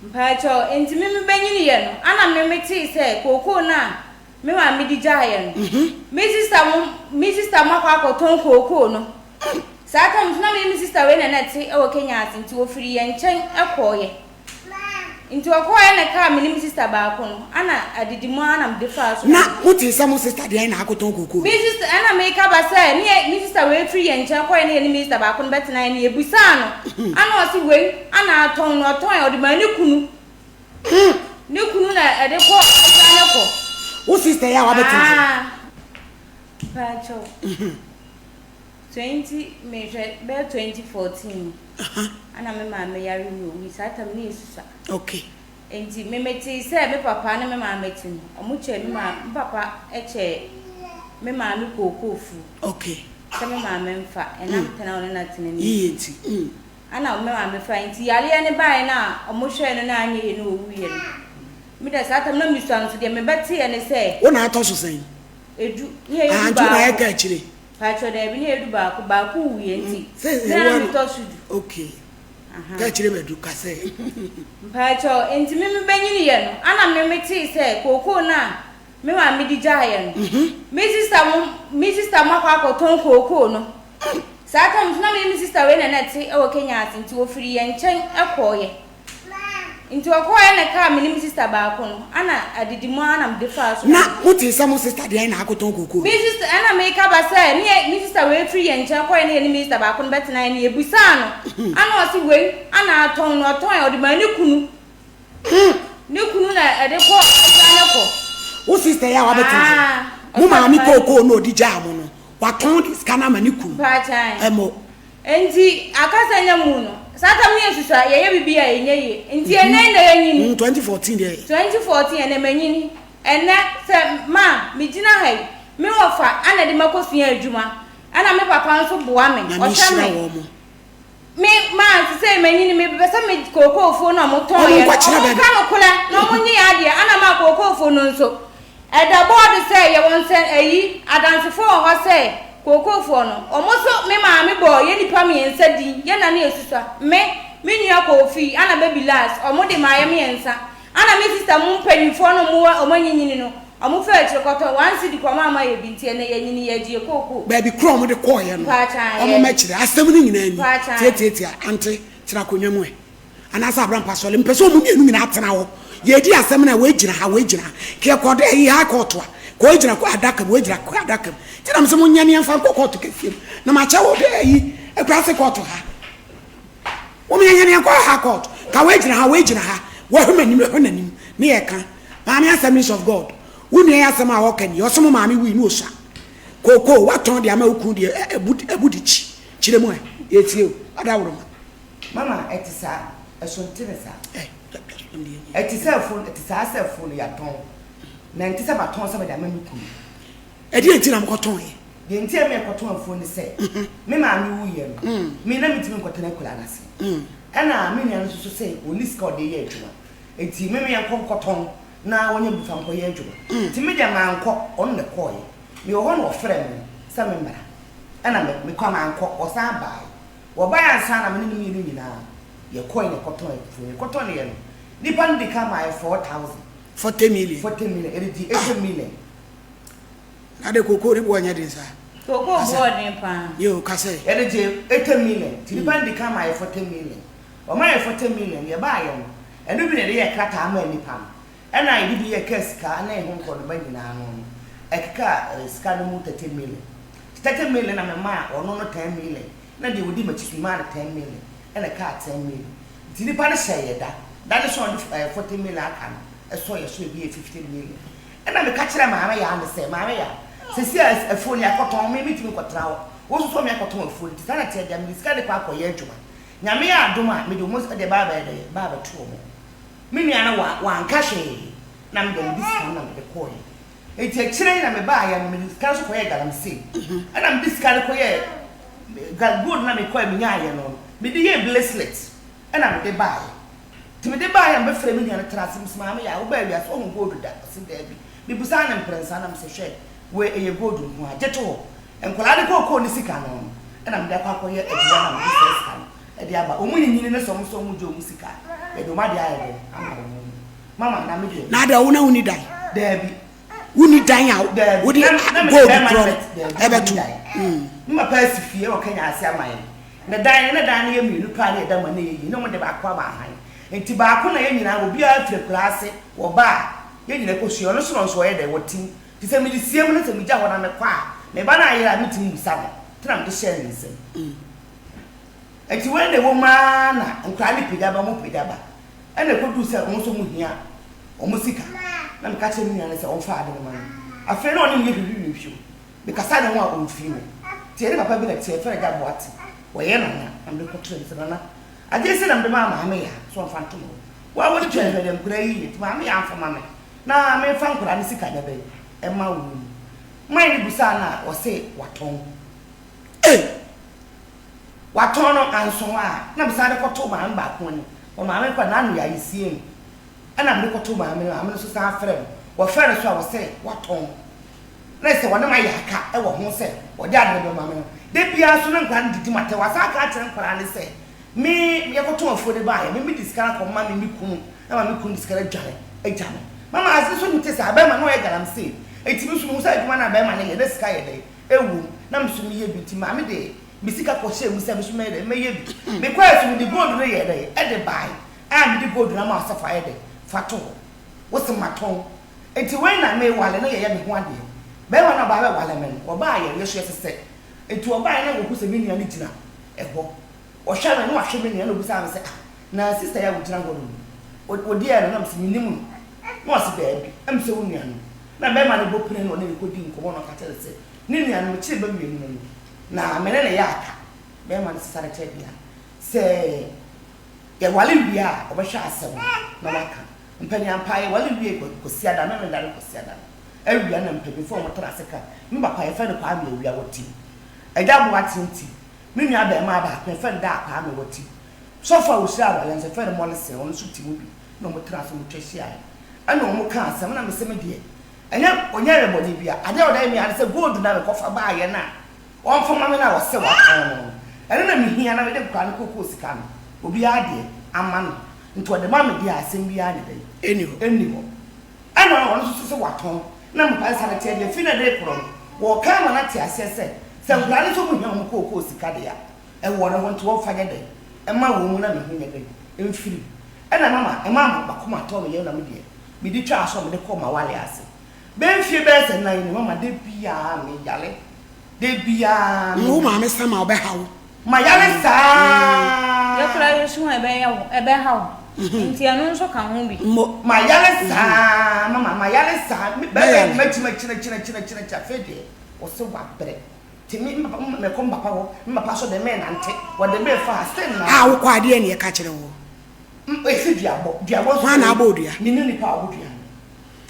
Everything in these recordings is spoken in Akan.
Mpakyɛw, enti me mebenyiniiɛ no, ana me metee sɛ kookoo no a me maame de gyaeɛ no, me sista mo, me sista mo akɔ akɔtɔn kookoo no. Saa tam nso na me ne me sista wei na na ɛte wɔ Kenya ase, nti wɔfiri yɛn nkyɛn kɔeɛ. Nti ɔkɔeɛ na ɛkaa me ne me sista baako no, ana adidi mu ara na mede faa so. Na motee sɛ mo sista deɛn na akɔtɔn kookoo no? Me sista, ɛna meka ba sɛ, ne yɛ, me sista wei firi yɛn nkyɛn kɔeɛ na yɛne me sista baako no bɛtenaeɛ no, yɛbisaa no, ana ɔse wei ana atɔn no, ɔtɔn ɔde maa ne kunu. Ne kunu na ɛde kɔ, ɛgya ne kɔ. Wo sista yi a wabɛtena hɔ? Ah, mpakyɛw. 20 mehwɛ bɛyɛ 2014 mu ana me maame yare wu owui saa tam ne yɛsusua. Okay. Nti me metee sɛ me papa ne me maame te no ɔmo kyɛɛ me maame me papa kyɛɛ me maame kookoo furu. Okay. Sɛ me maame nfa ɛnam tena ɔne na tena ne Yiye nti. Mm. Ana me maame fa nti yareɛ ne baeɛ no a ɔmo hwɛɛ no na anyɛ yie na owuiɛ no me deɛ saa tam na mesua nso deɛ mebɛteɛ ne sɛ. Wo na atɔ so sɛn? Edu ne yɛ Ah edu nti wo na ayɛ baako. ka akyire. Paatwɔ daabi ne yɛ du baako baako wuiɛ nti Sɛ me na ɛwɔ me tɔ so du. Okay ka akyire ma du ka sɛ. Mpaatwɔ nti me me bɛnyini yɛ no ana me me tee sɛ kookoo no a me maame de gyaa yɛ no me sista mo me sista mo akɔ akɔ tɔn kookoo no saa tam nso na me ne me sista wei na na ɛte wɔ Kenya ase nti wɔfiri yɛn nkyɛn kɔɔ yɛ. Nti ɔkɔeɛ na ɛkaa me ne me sista baako no, ana adidi mu ara na mede faa so. Na motee sɛ mo sista deɛn na akɔtɔn kookoo no? Me sista, ɛna meka ba sɛ, ne yɛ, me sista wei firi yɛn nkyɛn kɔeɛ na yɛne me sista baako no bɛtenaeɛ no, yɛbisaa no, ana ɔse wei ana atɔn no, ɔtɔn ɔde maa ne kunu. Ne kunu na ɛde kɔ, ɛgya ne kɔ. Wo sista yi a wabɛtena hɔ no, mo maame kookoo no a ɔde gyaa mo no, watɔn de sika no ama ne kunu? Mpaakyan. Ɛmo. Enti akasa nya mu no, saa tam no yɛ susua, yɛyɛ biribi a ɛnyɛ yie. Nti ɛnnɛ yi na yɛanyini. 2014 deɛ. 2014 ɛnnɛ manyini. Ɛnnɛ sɛ ma megyina ha yi, me wɔfa ana de makɔsua adwuma, ɛna me papa nso boa me, Nyame ɔhwɛ nhyira me. wɔn. Me ma sesei manyini, mepɛ sɛ me kookoofoɔ no a wɔtɔn Wɔn yɛ no, nkɔkyerɛ wɔn baabi. nka nokorɛ na wɔn nye yɛn adeɛ, ɛna ma kookoofoɔ no nso. Ɛda bɔɔdo sɛ yɛwɔ nsɛ ayi adansefoɔ wɔ hɔ sɛ kookoofoɔ no wɔn nso me maame bɔɔ yɛn nnipa miensa din yɛn na ne yɛsusua me me nua Kofi ana baby last wɔn de maa yɛn miensa ana me sister mo mpanyinfoɔ no wɔn wɔ wɔn anyinyini no wɔn faa akyire kɔtɔ one cedi kɔ wɔn amma yɛ bi nti ɛnɛ yɛnyini yɛgye yɛ kookoo. Baabi korɔ a wɔde kɔeɛ no Mpaakyan wɔn yɛ. mmɛkyerɛ. Asɛm no nyinaa ni. Mpaakyan. Tiatiatia ante tena akonnwa mu ɛ. Anaasɛ Abrampa Sɔle, mepɛ sɛ ɔmo mmienu nyinaa tena hɔ. Yɛredi asɛm no a, wei gyina ha, wei gyina ha. Nka yɛkɔ dɛ ɛyi high court a, ka wei gyina adaka mu, wei gyina adaka mu. Nti na mese monyɛ ne yɛmfa nkɔ court kɛseɛ mu. Na makyɛ wɔ dɛ ɛyi akuraase court ha. Mom yɛnyɛ ne yɛnkɔ high court. Ka wei gyina ha, wei gyina ha. Wɔhwɛ m'anim, ɛhwɛ n'anim. Ne yɛka. Maame Assemblies of God, wo nua yi asɛm a ɔka ni, ɔse mo maame wui na osua. Kookoo, watɔn de ama wo kunu deɛ ɛbu de kyi. Kyerɛ mu ɛ, yɛtie o, adaworoma. Mama, ɛte saa. Ɛso nte ne saa. Ɛte sɛ afuo no, ɛte saa sɛ afuo no yɛatɔn. Na ɛnte sɛ matɔn sɛ mede ama me kunu. Ɛdeɛn nti na mokɔtɔneɛ? Deɛ nti a mekɔtɔn afuo ne sɛ, me maame wuiɛ no, me na mentumi nkɔtena akuraa no ase. Ɛna me nua no nso so sɛ ɔnni sika a ɔde yɛ adwuma. Nti me meɛnkɔ nkɔtɔn na wɔnyɛ bi fa nkɔyɛ adwuma. Nti me deɛ mankɔ, ɔno na ɛkɔeɛ. Mewɔ hɔ na ɔfrɛɛ me sɛ memmra. Ɛna mekɔ a mankɔ, ɔsan baeɛ. Wɔbae ansa na me ne no mmienu nyinaa yɛkɔe na yɛkɔtɔn afuo no. Yɛkɔtɔneɛ no, nnipa no di kan maa yɛ 4,000. 40 million. 40 million, yɛde gyee 80 million. Na de kookoo ne boɔ nyɛ den saa? Kookoo boɔ yɛ den paa. Yoo, ka sɛ. Yɛde gyee 80 million, nti nnipa no di kan maa yɛ 40 million. Wɔmaa yɛ 40 million, yɛbaeɛ no, ɛno bi na yɛde yɛɛ krataa maa nnipa no. Ɛna yɛde bi yɛɛ kaa sika ne ɛho nkorɔdoma nyinaa ano no, ɛkekaa sika no mu 30 million. 30 million na memaa ɔno no 10 million, na deɛ ɔdi m'akyi nso memaa no 10 million, ɛna ɛkaa 10 million. Nti nnipa no hyɛɛ yɛ da, da no so a ɔde 40 million aka no, ɛsɔɔ yɛ so ɛbɛyɛɛ 50 million. Ɛna meka kyerɛɛ Maame Yaa no sɛ, Maame Yaa, seesei a afuo no yɛakɔtɔn, me mentumi nkɔtena hɔ, wo nso so meakɔtɔn afuo no, nti saa na ɛteɛ deɛ a, mede sika no kɔ akɔyɛ adwuma. Nyame yɛ adom a, mede wɔn deɛ ba abɛyɛ dɛn, ba abɛto wɔn. Me nua no wa, wanka hwee, na me deɛ mede sika no na mede kɔeɛ. Enti akyire yi na mebaeɛ no, mede sika no nso kɔyɛɛ galamsey. Ɛna mede sika no kɔyɛɛ, ga, gold no a mekɔɛ menyaeɛ no, mede yɛɛ bracelet ɛna mede baeɛ. Nti mede baeɛ a mebɛfrɛɛ me nua no tenaa ase, mese maame Yaa, wobaa wiase woahu gold da? Ɔse daabi. Mebisaa no mprɛnsa na mese hwɛ, wei ɛyɛ gold nko ara, gye to hɔ. Nkwadaa no kookoo ne sika no no, ɛna mede akɔ akɔyɛ adwuma na mede saa sika no. de aba. Wɔn nyinyini ne sɛ wɔn nso wɔn gye wɔn sika a, yɛde wɔn adeɛ ayɛ dɛn ama wɔn. Mama, na me deɛ. Na adɛn, wo na wonni dan? Daabi. Wonni dan a wode gold korɔ no ɛbɛto? Me papa asi fie wɔ Kenya ase ama yɛn. Ne dan no, na dan no yɛ mmienu pɛ a na yɛda mu a na ɛyɛ yie. Na wɔde baako ama ahan. Nti baako na yɛn nyinaa, obiara firi akuraa ase, wɔba a, yɛn nyinaa kɔsua. Ɔno nso na ɔnso ɔyɛ dɛn, ɔtim. Nti sɛ mede sie mu na sɛ megya hɔ na mekɔ a, me ba no ayera a, mentumi mmisa no. Nti na mede hyɛɛ ne nsam. Nti wei na ɛwɔ mu ara na nkwadaa no pagya ba, wɔpagya ba. Ɛna ɛkɔduu sɛ wɔn nso wɔhia wɔn sika. Na meka kyerɛɛ me nua no sɛ ɔmfa ade no ma no. Afei na ɔne me yɛ hwihwihwihwiw. Mekasa ne ho a ɔmfii me. Nti yɛne papa bi na ɛte, yɛfrɛ no Agya Boate. Ɔyɛ nana. Na mede kɔtoo no sɛ, Nana, adeɛ sei na mede maa Maame Yaa sɛ ɔmfa nto me hɔ. Wo ara w'ani tua hwɛ deɛ nkwadaa yi yɛ, nti Maame Yaa mfa ma me na memfa nkwadaa no sika nyɛ dɛn mma wɔn. Man no bisaa no a, ɔse watɔn. Ei! Watɔn no anso hɔ a, na mesan de kɔtoo maame baako anim. Wɔ maame no kɔ a, n'ano yɛ ayɛ no. Ɛna mede kɔtoo maame no, maame no nso san frɛɛ me. Wɔfrɛɛ no so a, wɔse watɔn. Na ɛsɛ sɛ wɔne me ayɛ aka wɔ ho sɛ wɔde ade no bɛma me no. Da biara nso na nkwadaa no didi m'atɛn. Wɔasan aka akyerɛ nkwadaa no sɛ me yɛkɔtɔn afuo no baeɛ, me mede sika no akɔma me me kunu ama me kunu de sika no adwane agya me. Mama ase nso nte saa, bɛrima no ɔyɛ galamsey. Enti me nso mehu sɛ adwuma no a bɛrima no yɛ na sika yɛ dɛn? Ɛwom, na me nso meyɛ bi nti maame de me sika kɔhyɛɛ mu sɛ me nso mɛyɛ dɛn? Mɛyɛ bi. Mekɔɛ nso mede gold no yɛɛ dɛn? Ɛde bae a mede gold no ama wo sɛ fa yɛ dɛn? Fa to hɔ. Wose matɔn. Nti wei na mewale no yɛyɛ me ho adeɛ. Bɛrima no a ɔbaa bɛwale me no, ɔbaa yɛ, yɛso yɛsesɛ. Nti ɔbaeɛ na wahu sɛ me nua no gyina ɛhɔ. Ɔhwɛ me na wahwɛ me nua na ɔbisaa me sɛ, ah, na sista yi a wogyina hɔ no, wo deɛ no? Na mese, mennim no. Na ɔse, daabi, ɛm sɛ wo nua no. Na bɛrima no bɔ pire na ɔne no kɔdii nkɔmmɔ na ɔka kyerɛɛ no sɛ, ne nua no, mekyere ba mmienu no no, na me ne no yɛ aka. Bɛrima no sesa no kyerɛ sɛ yɛware wie a, ɔbɛhwɛ asɛm no na waka. Mpanin ampa yɛware wiee Kwasiada, Memeneda ne Kwasiada no awia na mpanyinfoɔ a wɔtena ase ka, me papa yɛfrɛ no Kwame Awia Wɔtim, Agya Boateng Tim, me nua abarimaa baako yɛfrɛ no Daa Kwame Wɔtim, sɔfo a ɔhyira awareɛ nso yɛfrɛ no Morrison ɔno nso te mu bi na wɔtena ase wɔtwa hyiaeɛ ɛna wɔkaa asɛm na mese me deɛ ɛnyɛ ɔnyɛ rebɔne bia adeɛ a ɔde ayɛ me ara ne sɛ gold no a mekɔfa baeɛ no a Ɔmfa mma me no a ɔsɛ w'akɔn no no, ɛno na mehia na mede nkwadaa no kookoo sika no, obiara deɛ, ama no. Nti ɔde ma me deɛ a, asɛm biara nyɛ dɛn? Ɛnni hɔ. Ɛnni hɔ. Ɛna ɔno nso so sɛ watɔn, na mepɛ nsa no teɛ deɛ, firi na ɛde rekorɔ no, wɔreka ama no ate aseɛ sɛ, sɛ nkwadaa no nso wɔhia wɔn kookoo sika deɛ a, ɛwɔ ne hɔ, nti wɔmfa nyɛ dɛn? Mma wɔn mu na me ho nyɛ dɛn? Mfiri mu. Ɛna mama, ɛmaa m'akoma tɔɔ me yam na me deɛ, mede twaa so a mede kɔɔ m'awareɛ ase. Bɛyɛ mfie bɛyɛ sɛ nan ni, mama da biara me yare, da biara me. Wo maame sama ɔbɛha wo. Ma yare saa. Yɛ koraa yɛ su a ɛbɛyɛ wo, ɛbɛha wo, nti ɛno nso ka ho bi. Mo. Ma yare saa, mama ma yare saa, bɛyɛ makyi makyi nakyi nakyi nakyi nakyi afei deɛ ɔse wabrɛ, nti me me kɔ me papa hɔ, me papa nso de me nante, wɔde me fa ha still na. A wokɔ adeɛ na yɛka kyerɛ wo. Ɛsi duabɔ, duabɔ nso. Hwan na abɔ wo dua? Me ne nipa a ɔbɔ dua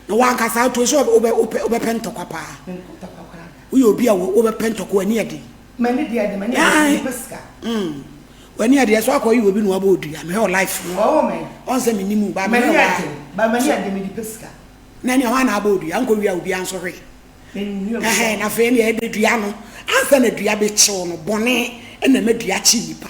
no. Na w'ankasa woto sɛ wobɛ wopɛ wobɛpɛ ntɔkwa paa. Menkɔ ntɔkwa koraa da. Woyɛ obi a wobɛpɛ ntɔkwa w'ani yɛ den. M'ani deɛ ɛde m'ani yɛ den mepɛ sika. Mm w'ani yɛ den ɛso akɔ yɛ obi na wabɔ odua mehwɛ wo life no. Ɔwɔ me. Ɔn sɛ menim wo ba mehwɛ M'ani wo yɛ a. den ba m'ani yɛ den mede pɛ sika. Na ɛneɛ hwan na abɔ odua nkɔ wia obiara nso hwee. Menni obi Ɛhɛn na afei ɛneɛ ɛde dua no ansa na dua bɛkyew no bɔne na ɛma dua kye nipa.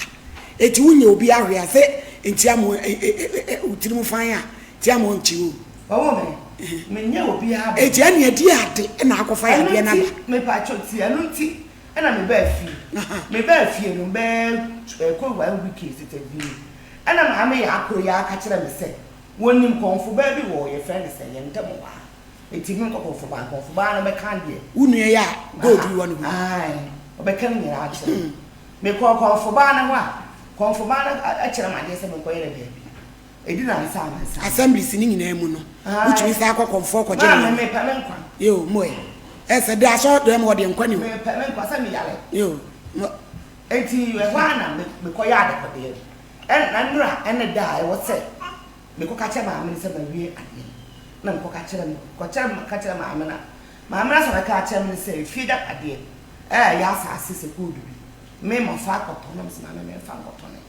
Eti wonyɛ obi ahwee a sɛ ntia mo wo tirim fan a tia mo nkye o. Wawo me, menyɛ obiara bɔne. Enti ɛnneɛ ɛdeɛn ade na akɔfa yadeɛ no Ɛno aba? nti, mepakyɛw tie, ɛno nti ɛna mebaa fie. Mebaa fie no, bɛyɛ ɛkɔ one week tete bi ni, ɛna maame Yaa koro yi ara ka kyerɛɛ me sɛ, wɔnim kɔmfobaa bi wɔ yɛfrɛ no sɛn, yɛn ntam hɔ ara. Enti menkɔ kɔmfobaa, kɔmfobaa no bɛka deɛ. Wo nua yi a gold yi wɔ ne ho yi? Ae, ɔbɛka ne nyinaa akyerɛ me. Mekɔɔ kɔmfobaa no hɔ a, kɔmfobaa no kyerɛ me adeɛ sɛ menkɔyɛ no baabi. Edi nansa anansa. Assemblies no nyinaa mu no, wotumi san kɔ kɔmfoɔ kɔgye Maame, nneɛma. mepɛ me nkwa. Yoo, mo ɛ. Ɛsɛ de asɔ dɛm hɔ deɛ nkwa ni hɔ. Mepɛ me nkwa sɛ meyare. Yoo, mo. Enti ɛhɔ ara na me mekɔyɛ adekɔdeɛ no. Ɛn na nnora ɛne da a ɛwɔ sɛ mekɔka kyerɛ maame no sɛ mawie adeɛ no, na mekɔka kyerɛ no, kɔkyerɛ ka kyerɛ maame no a, maame no asɛm a ɔka kyerɛ me ne sɛ efie agyapadeɛ a ɛyɛ asase sɛ gold bi, me mafa akɔtɔ, na mese maame memfa nkɔtɔne.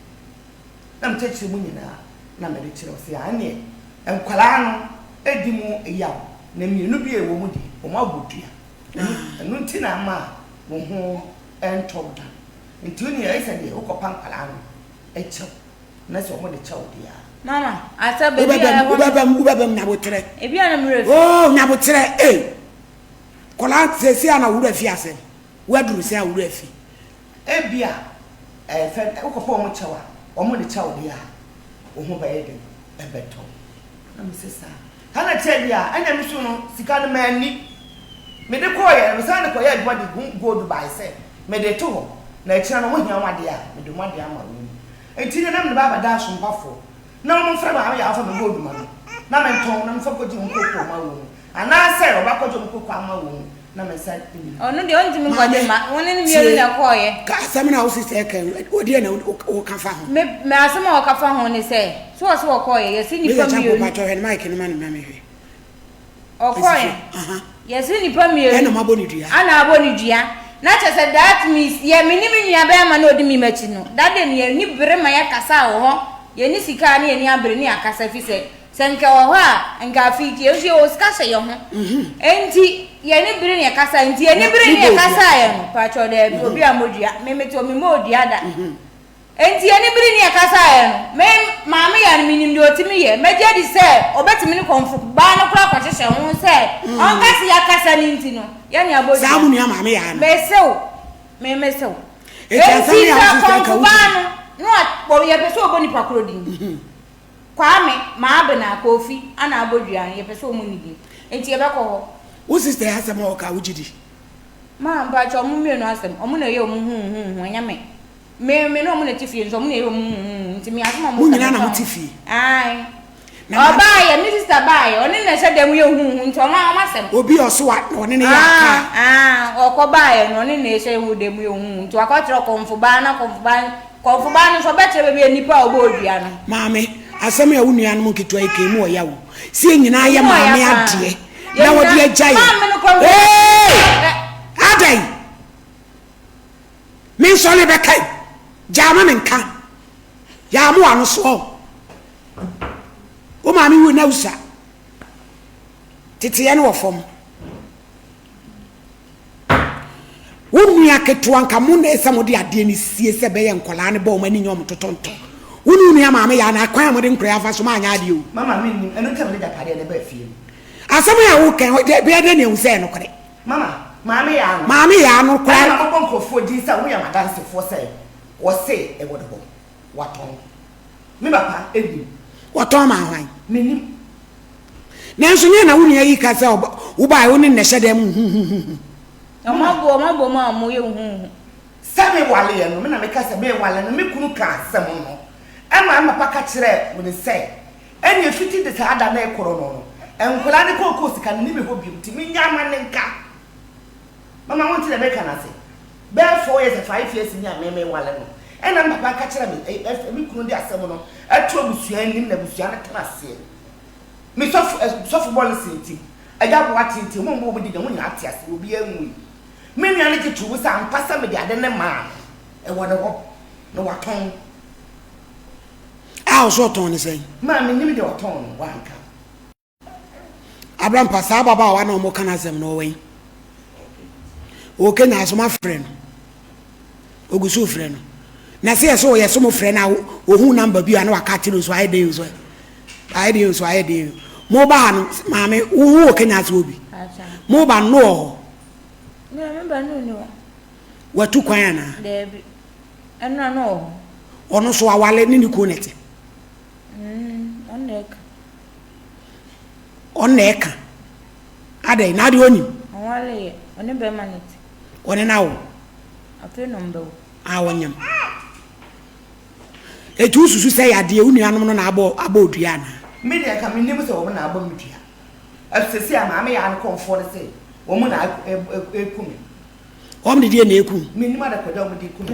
Na mekyerɛkyerɛ mu nyinaa na mede kyerɛ wo sɛ aane nkwadaa no di mu yaw na mmienu bi a ɛwɔ mu deɛ wɔn abɔ dua ɛno nti na ama wo ho ntɔ wo da nti wo nea ɛyɛ sɛ deɛ wokɔpa nkwadaa no kyɛw na sɛ wɔde kyɛ wo deɛ a. Mama, asɛ baabi a ɛhɔ no. Wobɛbam, wobɛbam nyabotrɛ. Ebi a na me werɛ fi. Oh, nyabotrɛ, ei. Kɔla seesei a na wo werɛ fi asɛm. Woaduru sɛ a wo werɛ fi. Ebia ɛɛ fɛ wokɔpɛ wɔn kyɛw a, wɔde kyɛ wo deɛ a, wo ho bɛyɛ den, ɛbɛtɔ wo. Na mese saa. Saa na ɛteɛ deɛ a, ɛnna me so no, sika no manni. Mede kɔeɛ no, mesan de kɔyɛɛ adwuma de hu gold baeɛ sɛ mede reto hɔ, na akyire no wɔhia wɔn adeɛ a, mede wɔn adeɛ ama wɔn. Enti na mede ba abɛda asompafoɔ na wɔmfrɛ me a meyɛ a wɔmfa me gold ma me na mentɔn na memfa nkɔgye wɔn kookoo mma wɔn, anaasɛ wɔbɛakɔgye wɔn kookoo ama wɔn na me nsa nni. Ɔno deɛ ɔntumi nkɔgye mma, wo ne no mmienu na ɛkɔeɛ. Ka asɛm no a wo sister reka yi, wodeɛ na woka fa ho? Me, me asɛm a ɔka fa ho ne sɛ, so ɔse wɔkɔeɛ, yɛse nnipa Major mmienu. Champon pakyɛ hwɛ ne mic no ma no ma me hwɛ. Ɔkɔeɛ, yɛse nnipa mmienu. Ɛna mabɔ ne dua. Ana abɔ ne dua. Na kyerɛ sɛ that means yɛ me ne me nua bɛrima na ɔdi me m'akyi no, that day no yɛn ani bere ma yɛkasaa wɔ hɔ, yɛnni sika a na yɛn ani abere ne yɛakasa fi sɛ Sɛ nka ɛwɔ hɔ a, nka afei nti yɛn nso yɛwɔ sika hyɛ yɛn ho. Enti yɛn ani bere na yɛkasa. Nti yɛn ani bere na yɛkasaeɛ no, pakyɛw daabi, obi ammɔ dua. Me mete hɔ, memmɔɔ dua da. Enti yɛn ani bere na yɛkasaeɛ no, me maame yɛ no, menim deɛ ɔtumi yɛ. Mɛgye adi sɛ ɔbɛtumi ne kɔmfo baa no koraa akɔhyehyɛ ho sɛ ɔnka sɛ yɛakasa no nti no, yɛne abɔ dua. Saa mo nua maame yɛ ano. Mese wo, me mese wo. Enti asɛm Enti no yɛ sɛ wo sister ka kɔmfo wo baa gyina. no, na yɛpɛ sɛ ɔbɔ nipa korɔ din. Kwame, Maabena, Kofi, ana abɔ dua no, yɛpɛ sɛ ɔmo nni bi. Nti yɛbɛkɔ hɔ. Wo sister yi asɛm a ɔka wogye di? Ma mpakyɛ ɔmo mmienu asɛm, ɔmo na ɛyɛ ɔmo huuhuuhu ɛnyɛ me. Me me ne ɔmo na ɛte fie nso ɔmo na ɛyɛ ɔmo huuhuuhu nti me asɛm a ɔmo Mo ka nyinaa na memfa ho. mote fie? Ae. Na ma. Ɔbaayɛ, me sister baayɛ, ɔne na ɛhyɛ dan mu yɛ huuhu nti ɔno ɔmo asɛm. Obi a ɔse wa ɔne no yɛ aka a. Aah aah ɔkɔ baayɛ no ɔne na ɛhyɛ wo dan mu yɛ huuhu nti wakɔkyerɛ ɔkɔmfo baa na kɔmfo baa Kɔmfo baa no nso, ɔbɛkyerɛ baabi a nnipa a wɔbɔɔ dua no. Maame, asɛm a wo nuanom nketewa yi ka yi mu ɔya o. Sɛ yɛn nyinaa yɛ Emu ɔya maame paa. adeɛ Yɛn na wɔde nyinaa, agya yɛn. maame no kora mpo. Ee! Adɛn? Me nsɔre bɛka yi. Gyaa ma menka. Gyaa mo ano soɔ. Wo maame wu na wusua. Teteɛ no wɔ fam. Wo nua ketewa nka mo na ɛsɛ mode adeɛ no sie sɛ ɛbɛyɛ nkwadaa no bɔ wɔn ani nyɛ wɔn totɔntɔ. Wo ne wo nua maame yɛ anaa kwan a mode nkwadaa afa so moanyɛ adeɛ o. Mama mennim, ɛno nti na mede agyapadeɛ no baa fie no. Asɛm yi a woka yi, ɛbɛyɛ dɛn na yɛahu sɛ ɛyɛ nokorɛ? Mama, maame yaa no. Maame yaa no koraa. Ɛna mabɔ nkurɔfoɔ din sɛ wɔyɛ m'adansefoɔ sɛ wɔse ɛwɔ ne hɔ, watɔn. Me papa nnim. Wɔtɔn maa hwan? Mennim. Nanso nyɛ na wo nua yi ka sɛ wobae wo ne no na ɛhyɛ dan mu huhuhuhu. Wɔn abɔ wɔn abɔ mu a wɔyɛ huhuhu. Sɛ mewaleɛ no, me na meka sɛ mewale no, me kunu kaa asɛm no ma me papa ka kyerɛɛ me sɛ, ɛnneɛ fiti de saa da no rekorɔ no no, nkwadaa no kookoo sika no nni me hɔ bio, nti mennyaa ma no nka. Mama wonte deɛ meka no ase? Bɛyɛ four years, 5 years ni a me mewale no, ɛna me papa ka kyerɛɛ me, ɛ, me kunu de asɛm no to abusua anim na abusua no tena aseɛ. Me sɔfo ɛ sɔfo bɔne sen nti, Agya Boakye nti, wɔn a wɔn di dɛm wɔn nyinaa te ase, obiara nwui. Me nua no gye too mu sɛ ampa sɛ mede ade no maa no, ɛwɔ ne hɔ, na watɔn. A ɔso ɔtɔn no sɛn? Maa mennim deɛ ɔtɔn no, wanka. Abrampa, saa ababaawa no a wɔka n'asɛm no, ɔwɔ he? Ɔwɔ Kenya, so moafrɛ no? Ogu so frɛ no. Na sɛ yɛsɛ ɔyɛ so mo frɛ no a ohun namba bi a na waka akyerɛ so ayɛ den so ayɛ den so ayɛ den. Mo ba ha no maame wo ho wɔ Kenya ase wɔ bi. Mo ba no wɔ hɔ. Me ba no ni hɔ. Watu kwan anaa? Daabi. Ɛno no wɔ hɔ. Ɔno so awale ne ne kunu na ɛte. Ɔno na ɛka. Ɔno na ɛka. Adɛn na adeɛ ɔnim? Ɔwale yɛ ɔne bɛrima no te. Ɔne no awo. Afei na ɔmbɛwo. A ɔnyem. Eti wosusu sɛ yadeɛ wo nuanom no na abɔ abɔ odua anaa? Me deɛ nka mennim sɛ wɔn na abɔ me dua. Ɛso seesei a maame yaa no kɔmfoɔ no se wɔn na ɛku me. Wɔn de deɛ na ɛku wo? Mennim adekode a wɔde ku me.